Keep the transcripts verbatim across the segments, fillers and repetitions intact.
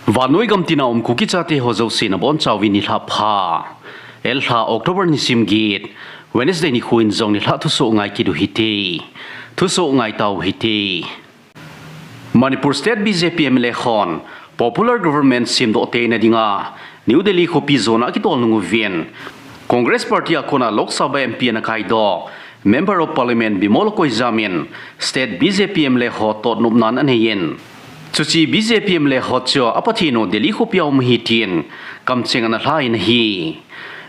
Vannoi gam tina um Kuki chate ho jouse nabonchauvin nilhah pha. Elha October nisim get, Wednesday nikho in jong nilhah thusoh ngai kit u hite. Thusoh ngai tau hite. Manipur State B J P M L A hon popular government semdoh teina dinga New Delhi khopi jona akitol nung uvin, Congress Party a kona Lok Sabha M P ana kaidoh Member of Parliament Bimol Akoijam in State B J P M L A ho totnopnan aneiyin, chuche B J P M L A ho chu apathen u Delhi khopia um ahi tin kamcheng ana lhan ahi.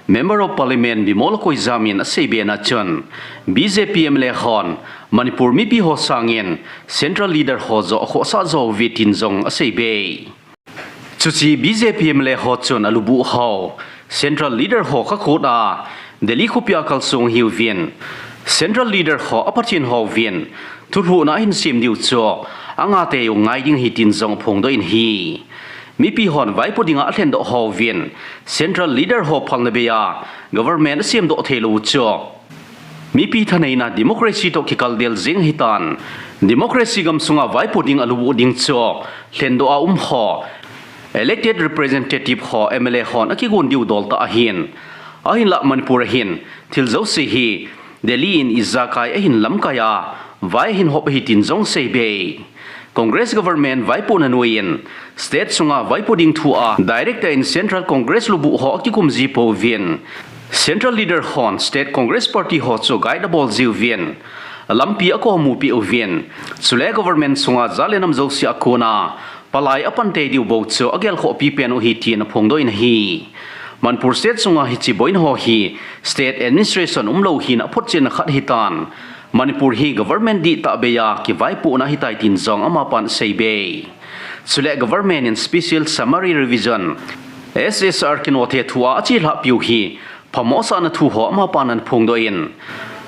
Member of Parliament Bimol Akoijam in aseibe na chun, B J P M L A hon Manipur mipi ho sangin Central Leader ho joh akhohsah jo uve tin jong aseibe. Chuche B J P M L A ho chun alubuh ho Central Leader ho khakhut a Delhi khopia akalsong ahiuvin, Central Leader ho apathen houvin thulhuhna ahin sem diu chu angaitei u ngai ding ahi tin jong aphongdoh in ahi. Mipi hon vaipo dinga alhendoh houvin Central Leader ho phalna beiya government asemdoh theilou u chu mipi thaneina democracy toh kikaldel jeng ahitan, democracy gamsunga vaipo ding alubuh ding chu lhendoh a um ho elected representative ho M L A hon akigon diu dol tah ahin, ahinlah Manipur a hin thil jouse hi Delhi in ijakai ahin lamkai a, vai ahin hop ahi tin jong aseibe. Congress government vaipohna noiyin state sunga vaipo ding thua direct in Central Congress lubuh ho akikum ji pouvin, Central Leader hon State Congress Party ho chu guide abol jiuvin, lampi akomu peh uvin, chule government sunga jat le nam jouse a kona palai apan tei diu bou chu agelkhoh pipen u ahi tin aphongdoh in ahi. Manipur State sunga hiche boina ho hi State Administration umlou hina aphotchenna khat ahitan, Manipur hi government dihtah beiya kivaipohna ahitai tin jong amapan aseibe. Chule government in Special Summary Revision, S S R, kinothe thua achelhah piu hi phamosahna thu ho amapan ana phongdoh in,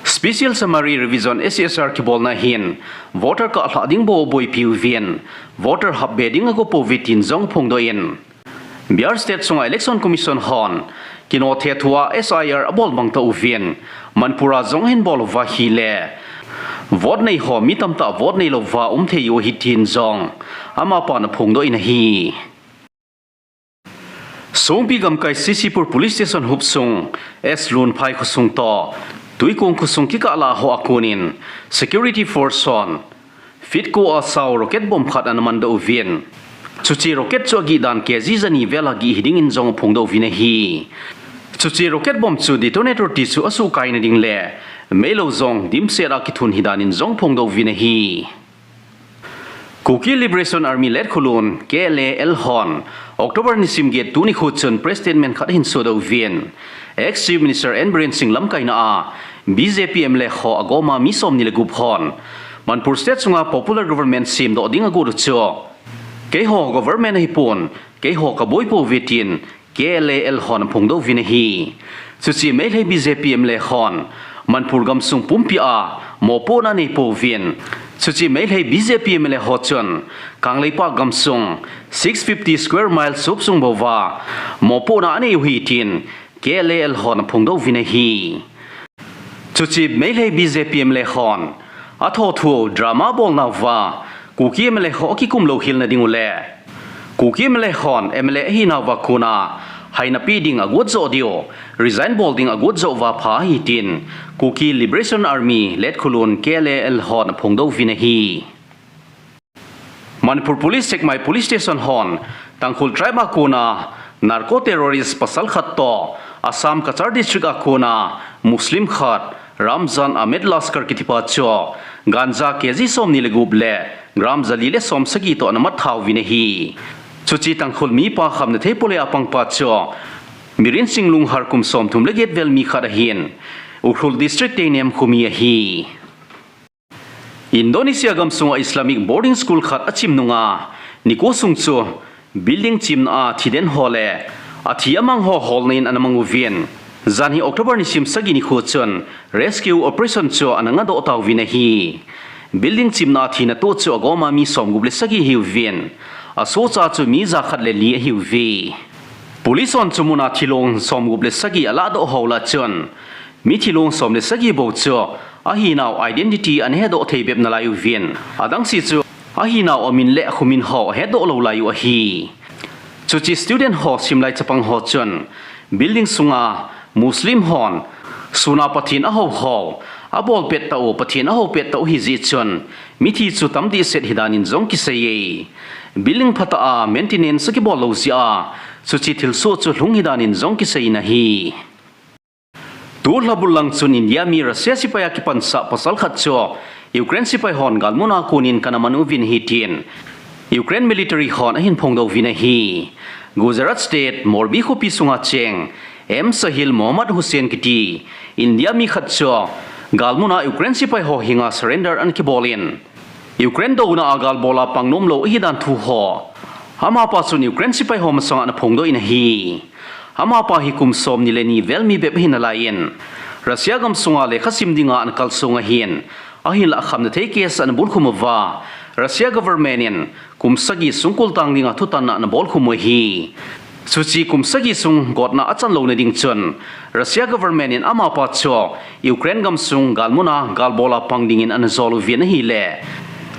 Special Summary Revision, S S R, kibolna hin voter kahlhah ding bou aboipi uvin, voter hapbe ding ago pouve tin jong aphongdoh in, Bihar State sunga Election Commission hon kinothe thua S I R abol bang tah uvin, Manipur a jong ahin bol uva ahile vote nei ho mi tamtah vote neilou uva um thei u ahi tin jong amapan aphongdoh in ahi. Songpi gamkai C C Pur Police Station hopsung S Lunphai khosung toh Tuikong khosung kikah lah a ho a konin security force hon feet ko a sao rocket bomb khat ana mandoh uvin, chuche rocket chu agih dan K G jani vel a gih hiding in jong aphongdoh uvin ahi. Chuche rocket bomb chu detonator ti chu asuhkaina ding le meilou jong dimset a kithun hidan in jong aphongdoh uvin ahi. Kuki Liberation Army Letkholun, K L A L, hon October nisim get tuni nikho chun press statement khat ahin sodoh uvin, ex Chief Minister N Biren Singh lamkaina a B J P M L A ho agoma mi somni le gup hon Manipur State sunga popular government semdoh ding agot u chu keiho government ahipon, keiho kaboi pouve tin K L A L hon aphongdoh uvin ahi. Chuche Meitei B J P M L A hon Manipur gamsung pumpi a mopohna anei pouvin, chuche Meitei B J P M L A ho chun Kangleipak gamsung six fifty square miles hopsung bouva mopohna anei u ahi tin K L A L hon aphongdoh uvin ahi. Chuche Meitei B J P M L A hon athothu drama bolnauva Kuki M L A ho akikum louhel na ding u le Kuki M L A hon M L A ahinauva kona haina pe ding agot joh diu, resign bol ding agot joh uva pha ahi tin Kuki Liberation Army Letkholun, K L A L, hon aphongdoh uvin ahi. Manipur Police Sekmai Police Station hon Tangkhul tribe a kona narco terrorist pasal khat toh Assam Cachar District a kona Muslim khat Ramzan Ahmed Laskar kitipa chu ganja K G somni le gup le gram jali le somsagi toh ana mat thauvin ahi. Chuche Tangkhul mipa khamna thei pole a pangpa chu Biren Singh Lunghar kum somthum le get vel mi khat ahin, Ukhrul District Teinem khomi ahi. Indonesia gamsunga Islamic boarding school khat achim nunga nikho sung chu building chimna a thiden ho le athi amang ho holna in ana mang uvin, janhi October nisim sagi nikho chun rescue operation chu ana ngadoh tauvin ahi. Building chimna a thina toh chu agoma mi somgup le sagi ahiuvin, asohcha chu mi jakhat le li ahiuve. Police hon chu muna thilong somgup le sagi alahdoh ho lah chun mi thilong som le sagi bou chu ahinau identity ana hedoh thei bep nalai uvin, adangse chu ahinau amin le akhomin ho ahedoh lou lai u ahi. Chuche student ho simlai chapang ho chun building sunga Muslim hon suna Pathen ahou hou, abol pet tau, Pathen ahou pet tau hi jeh chun mithi chu tam dehset hi danin jong kisei e. Building phatah a maintenance akibol lou jeh a chuche thilsoh chu lhung hi danin jong kisei in ahi. Tulha bul lang chun India mi Russia sepai a kipansah pasal khat chu Ukraine sepai hon galmun a konin kana man uvin ahi tin Ukraine military hon ahin phongdoh uvin ahi. Gujarat State, Morbi khopi sunga cheng M Sahil Mohammad Hussain kiti India mi khat chu galmun a Ukraine sepai ho henga surrender ana kibol in, Ukraine douna a galbol a pang nom lou ahi dan thu ho amapa chun Ukraine sepai ho masanga ana phongdoh in ahi. Amapa hi kum som ni le ni vel mi bep ahi nalaiyin, Russia gamsunga lekha sim dinga ana kalsong ahin, ahinlah akhamna thei case ana bulkhum uva, Russia government in kum sagi sungkul tang dinga thutanna ana bolkhum u ahi. Chuche kum sagi sung gotna achan louna ding chun Russia government in amapa chu Ukraine gamsung galmun a galbol a pang dingin ana jol uvin ahile,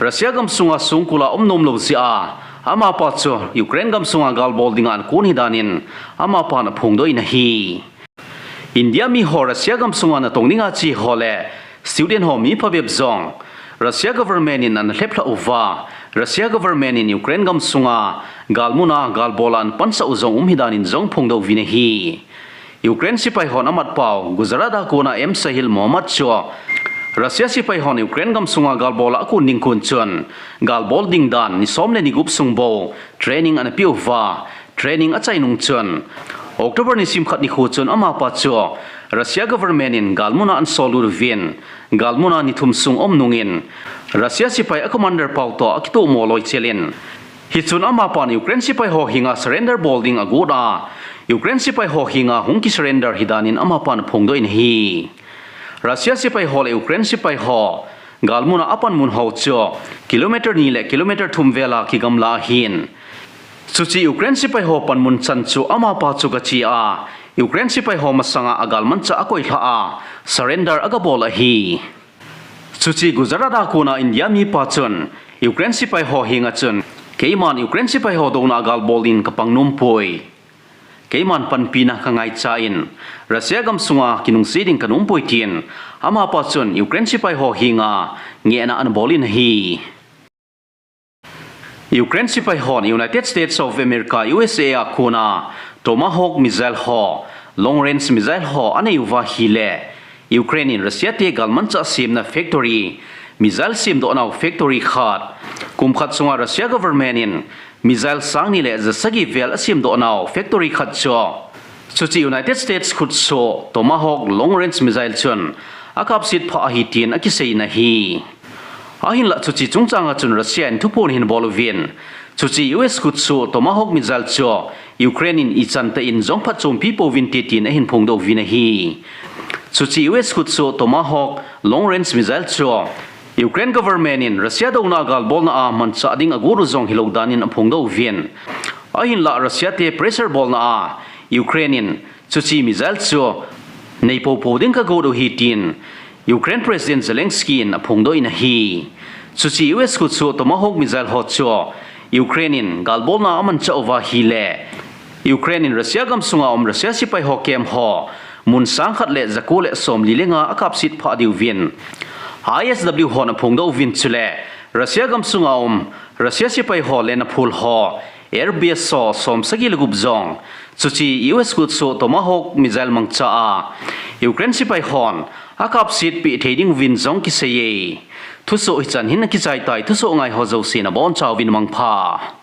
Russia gamsunga sungkul a um nom lou jeh a amapa chu Ukraine gamsunga galbol dinga ana kon hi danin amapan aphongdoh in ahi. India mi ho Russia gamsunga natong dinga che ho le student ho mi phabep jong Russia government in ana lheplhah uva, Russia government in Ukraine gamsunga galmun a galbol a ana pansah u jong um hi danin jong phongdoh uvin ahi. Ukraine sepai hon amatpau Gujarat a kona M Sahil Mohammad chu Russia sepai hon Ukraine gamsunga galbol a akon ding kon chun galbol ding dan ni som le ni gup sung bou training ana pe uva, training achai nung chun October ni sim khat nikho chun amapa chu Russia government in galmun a ana sol lut uvin, galmun a ni thum sung aum nungin Russia sepai a commander pau toh akitoh mo loi chel in, hichun amapan Ukraine sepai ho henga surrender bol ding agot a, Ukraine sepai ho henga hung kisurrender hi danin amapan aphongdoh in ahi. Russia sepai ho le Ukraine sepai ho galmun a apanmun ho chu kilometer ni le kilometer thum vel a kigamla ahin, chuche Ukraine sepai ho panmun chan chu amapa chu gache a, Ukraine sepai ho masanga agalmanchah akoilhah a, surrender agabol ahi. Chuche Gujarat a kona India mipa chun Ukraine sepai ho henga chun, keiman Ukraine sepai ho douna a galbol din kapang nompoi. Keiman panpina kangaicha in, Russia gamsunga kinungse ding kanompoi tin, amapa chun Ukraine sepai ho henga ngehna ana bol in ahi. Ukraine sepai hon United States of America, U S A a kona Tomahawk missile ho, long range missile ho anei uva ahile, Ukraine in Russia te galmanchah semna factory, missile semdohnau factory khat, kum khat sunga Russia government in missile sang ni le jasagi vel asemdohnau factory khat chu, chuche United States khutsoh Tomahawk long range missile chun akapset phah ahi tin akisei in ahi. Ahinlah chuche chungchanga chun Russia in thuphon ahin bol uvin, chuche U S khutsoh Tomahawk missile chu Ukraine in ichan tah in jong phatchompi pouvinte tin ahin phongdoh uvin ahi. Chuche U S khutsoh Tomahawk long range missile chu Ukraine government in Russia douna galbolna a manchah ding agot u jong hilou danin aphongdoh uvin, ahinlah Russia te pressure bolna a Ukraine in chuche missile chu nei popo ding kagot u ahi tin Ukraine President Zelensky in aphongdoh in ahi. Chuche U S khutsoh Tomahawk missile ho chu Ukraine in galbolna amanchah uva ahile, Ukraine in Russia gamsunga um Russia sepai ho camp ho mun sang khat le jako le somli le nga akapset phah diuvin I S W hon aphongdoh uvin, chule Russia gamsunga um Russia sepai ho lenna phul ho air base ho som sagi le gup jong chuche U S khutsoh Tomahawk missile mangcha a Ukraine sepai hon akapset peh thei diuvin jong kisei e. Thusoh hichan hin akichai tai, thusoh ngai ho jouse nabonchauvin mangpha.